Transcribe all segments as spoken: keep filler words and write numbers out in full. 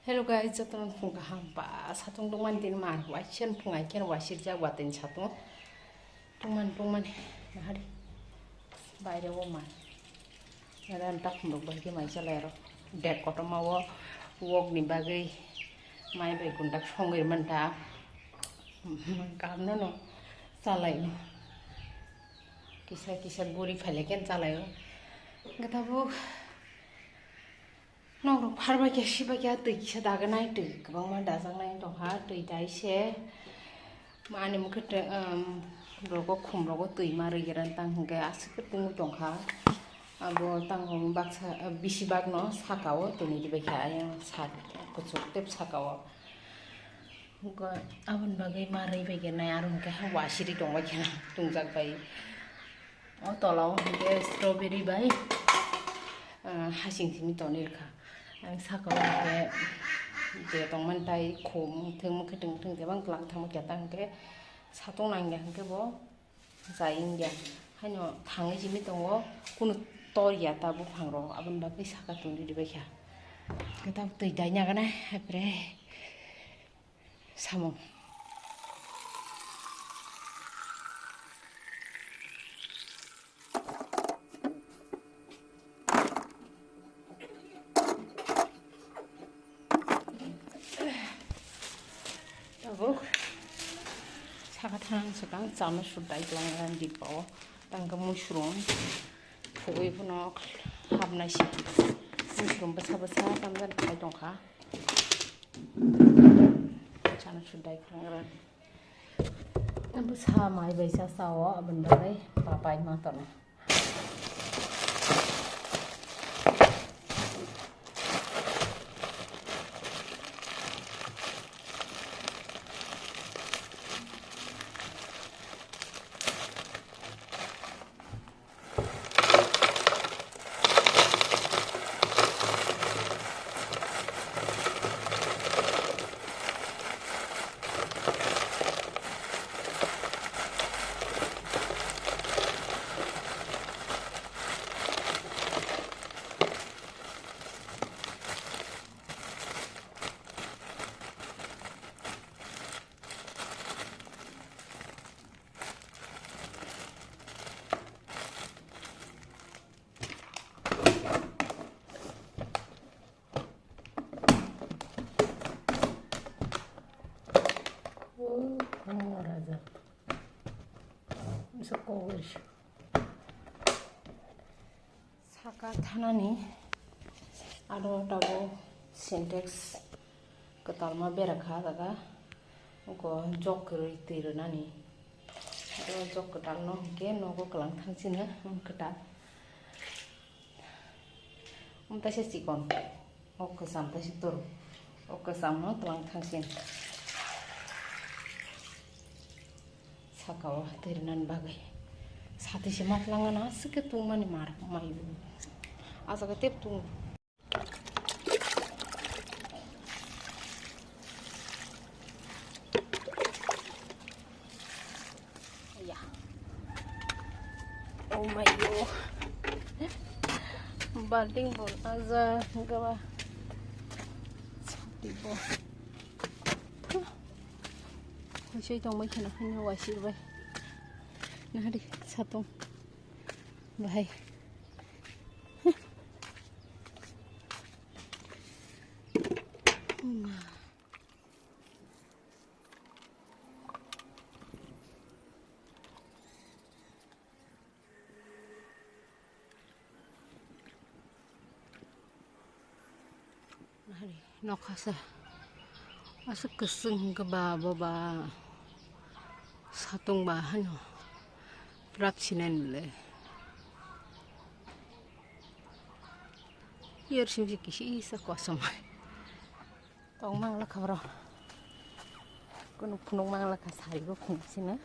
Hello guys, jotono phung kaham ba satung tongmani tini mar waisen phung ai khen wasirjak watini satung tongmani tongmani nahari baire o mar. Nara tak phung rok bai khe mai chalai ro dek kotorma o wok ni bagwi mai bai gundak songwi manta kaham no no chalai no kisa kisa guri phaile khen chalai o. Hwnkhe tabuk Nok rok phar bai khe, si bai khe, twi kisa daganai, twi kwbangma dajaknai tongkha, twi dai se. Ani mokhe twi, um, rogo, khum rogo twi ma rwgera tang hwnkhe aswk khe tungwi tongkha. Abo tang hwn baksa, uh, bisi bagno saka o twi ni ri bai kha, ayang sa kuchuk tep saka o. Hwnkhe aboni bagwi ma rwi bai khe nai aro hwnkhe ha wasiri tong bai khe na tungjak bai. O tola o hwnkhe strawberry bai, ah, hasing simi tonwi rwkha. Ang saka o hwnkhe je tongmani tai khum thwng mwkhwtwng thwng jebang twlang thangma khe ta hwnkhe satung nangya hwnkhe bo chai wngya. Haino thangwi simi tongo kunu tor ya ta buphang rok aboni bagwi saka tongwi rwbaikha. Hwnkhe tabuk twi dai nagana hapre. Samung. Tabuk saka thanang swkang chana sudai tongmani dipao tangkhe mushroom phugwi phano hapnai se mushroom bwsa bwsa tamjani khai tongkha. Chana sudai phrangra. Abo sa mai bai sa sao, aboni bagwi papai ma tono. Saka thanani aro tabuk Sintex kwtalma bera kha jaga, oko jok kwrwi twi rwnani. Aro jok kwtalno hwnkhe nogo kwlang thang chini kwtal. Omo taisa chikon, o kwcham taisa toro, o kwchamno twlang thangsin. Saka o twi rwnani bagwi sati se ma twlangna aswk khe tungmani mar mai o. A jaga tep tung. Ya. Oh my God. Balting bo aja gaba. Sati bo. Husai tong mai khana hanya wasi bai. Nahari satung. Bahai. Nokha sa aswk kwchwng hwnkhe ba bo ba satung ba haino prap sinani le. Yer simsi kisi isa kosom. Tong mangla kha bro. Kunu phunuk mangla kha sari bo phunuk sino.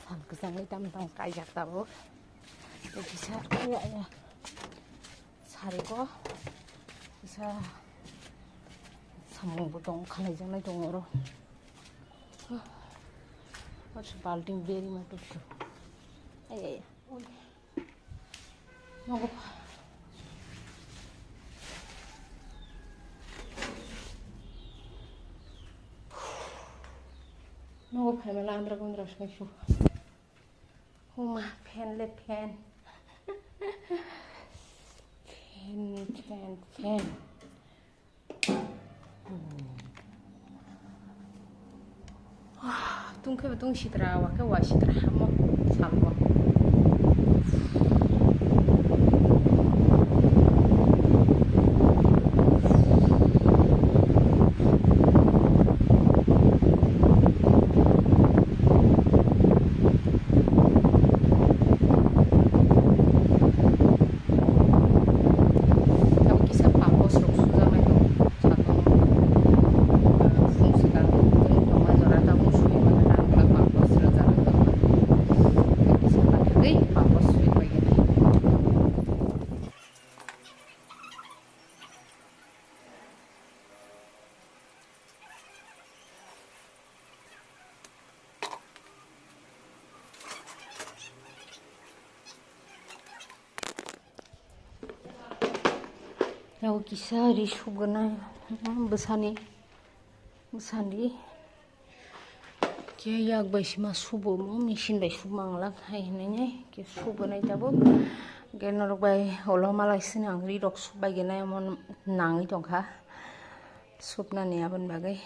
Sal kwchang le tam tam kaijak tabuk. Kisa ya ya. Sari bo kisa samung bo tong khalai jang nai tong oro. What's balting very much. Ay ay ay. Nogo. Nogo phaimala andra gundra songsu. Huma, fan le fan. Fan, fan, fan. Tungkhe bo tungsitra, wakhe wasitra hamo salwa. Tabuk kisa papos rok sujak nai tongo. Satung, ah, phung swkang tongma jora tabuk sui mano, ang papos rwjak nai tongo. Kisa pathagwi papos sui paigwi nai. Abo kisa ri sugnai bwsani, bwsani khe yak bai sima subo, machine bai sumang lak hai hinwi khe sugnai tabuk. Khe norok bai ulo malai sini ang ri rok suk bai gwnai omo nangwi tongkha supnani aboni bagwi.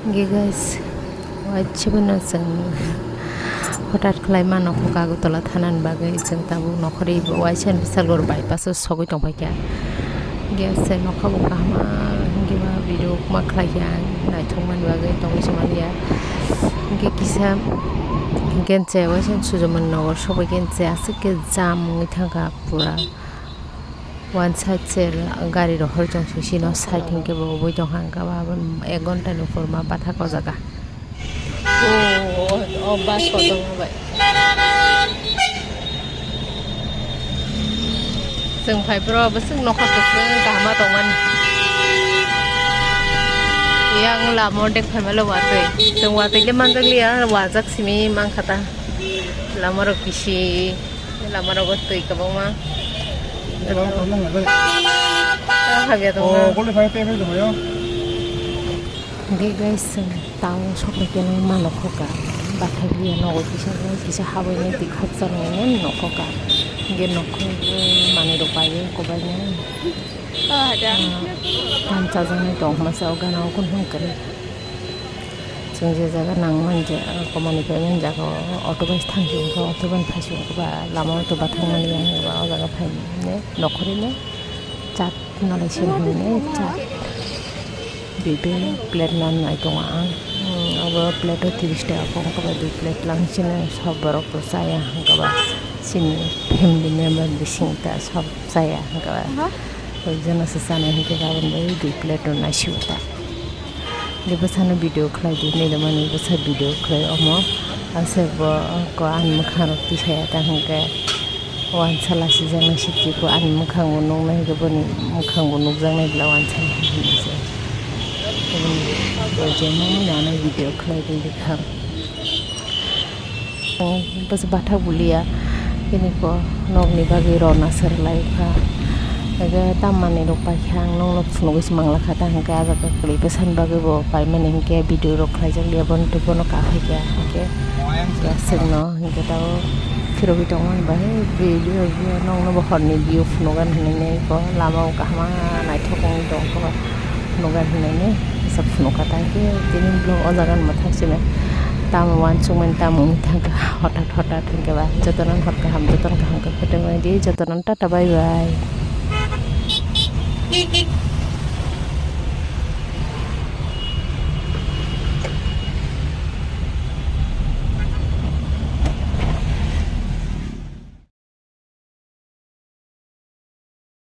Hingke guys, waisibano chwng hothat khlai mano kho Agartala thanani bagwi, chwng tabuk nokhorwi waisa Bisalgor bypass o sogwi tongphaikha. Hingke se nokha bo kaham, hingke ba video ma khlai kha, naithok mani bagwi tongwi se manya. Hingke kisa, hingke se waisa Sujoman Nagar sogwi khe se aswk khe jam wngwi thangkha pura. One side se gari rok hor jong sisi no side hingke bo wngwi tongkha, hingke ba abo ek ghonta ni upor ma bathak o jaga. O, o, o bus kotor bai. Chwng phai phuru bwswk nokha kwchwng kaham ma tongmani. Yang lama o dek phaima le watwi. Chwng watwi le manjak liya, wajak simi mankha ta. Lama rok kisi, lama rogo twi kwbangma. Habya tongma. Hingke guys, chwng town sokle keno ma nokhoka, bathai liya nogo kisa, kisa habwi nai twi khakchangmani nokhoka, hingke nokhorwi manwi rok bai kobainai. Tam chajaknai tong masa o gana o kunhung kwrwi. Chwng je jaga nang manja, komani pai mani jaga o auto bai thang si wngkha, auto bai phai si wngkha ba lama o to bathang mani ya, o jaga phai mani nokhorwi no chat. Nalai sini hwnwi chat. Dui plate nan nai tongo ang. Hmm, abo plate o tiris taka kok wngkha ba dui plate lang sini sob borok bo chaya hwnkha ba sini family member bising ta sob chaya hwnkha ba. Aha. Koijono se chanai hwnkhe gabon bai dui plate rw nai sio ta. Ni bwsano video khlai di, nini mani bwsa video khlai omo. Aswk bo ko ani mwkhang rok tisaya ta hwnkhe. Wansa lasijaknai sikhe bo ani mwkhang bo nuknai hwnkhe boni mwkhang bo nukjaknai bwla wansa hinwi se. Boni bo je mani nanai video khlai di bwkhang. Bwsa bathak bulia bini ko nokni bagwi rwna se rwlai kha. Hwnkhe tamni rok paikha ang nokno phunugwi se mangla kha ta hwnkhe ah jaga kwlwi bwsani bagwi bo paimani hwnkhe video rok khlaijak liya boni tei bono kaphai kha hwnkhe aswkno. Hingke tabo phirogwi tongmani bahai video, video nokno bo horni view phunugan hinwi ko lama o kaham naithok wngwi tongkha ba phunugan hinwi kisa phunukha tangkhe tini vlog o jaga ni mwthang simi tamo uansukmani tamo wngwi thangkha hothat hothat hingke ba jotono hor kaham jotono kaham khe khotoi mani di jotono tata bye bye.